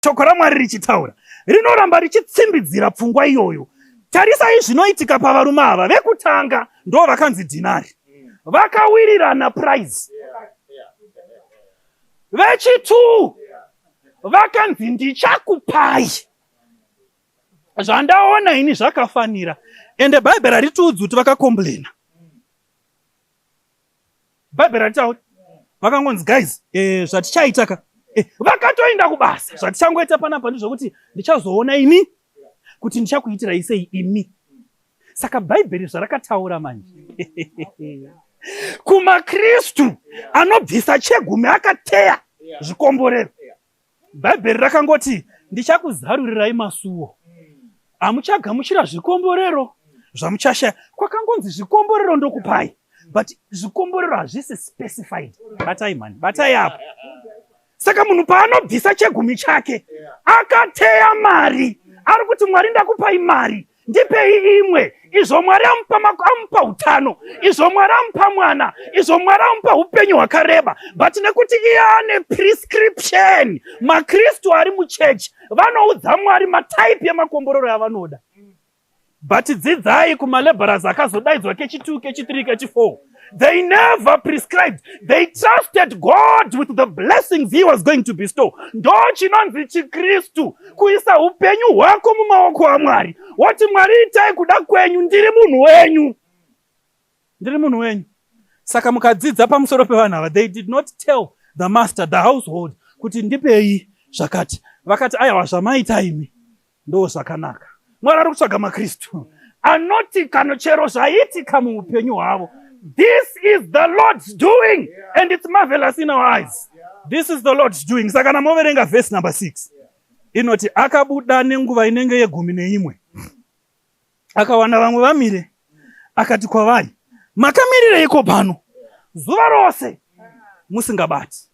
Shoko raMwari richitaura rinoramba richitsimbidzira pfungwa iyoyo. Tarisai zvinoitika pavarume ava vekutanga, ndo vakanzi dhinari, vakawirirana prize. Vechitu vakanzi ndichakupai zvandaona ini zvakafanira. Ende Bhaibheri haritiudzi kuti vakakomblena. Bhaibheri haritauri. Vakangonzi guys, zvatichaita ka, vakatoenda kubasa. Zvatichangoita panapa ndezvekuti ndichazoona ini kuti ndichakuitirai sei imi. Saka Bhaibheri zvarakataura manje kumaKristu anobvisa chegumi akateya zvikomborero, Bhaibheri rakangoti ndichakuzarurirai masuo, hamuchagamuchira zvikomborero zvamuchashaya. Kwakangonzi zvikomborero ndokupai, but zvikomborero hazvisi specified. Batai mhani, batai apo. Saka munhu paanobvisa chegumi chake akateya mari, ari kuti Mwari ndakupai mari, ndipei imwe. Izvo Mwari amupa utano, izvo Mwari amupa mwana, izvo Mwari amupa upenyu hwakareba, but nekuti iye ane prescription. MaKristu ari muchechi vanoudza Mwari mataipi emakomborero avanoda, but dzidzai kumalaborers akazodaidzwa kechi2, kechi3, kechi4, they never prescribed. They trusted God with the blessings he was going to bestow. Ndo chinonzi chiKristu, kuisa upenyu hwako mumaoko aMwari, woti Mwari itai kuda kwenyu, ndiri munhu wenyu, ndiri munhu wenyu. Saka mukadzidza pamusoro pevanhu ava, they did not tell the master, the household, kuti ndipei zvakati. Vakati aiwa, zvamaita imi ndo zvakanaka. Mwari ari kutsvaga maKristu anoti kano chero zvaitika muupenyu hwavo, this is the Lord's doing and it's marvelous in our eyes. This is the Lord's doing. Saka kana moverenga verse number 6, inoti akabuda nenguva inenge ye11, akawana vamwe vamire, akati kwavari, "Makamirireiko pano zuva rose musingabati?"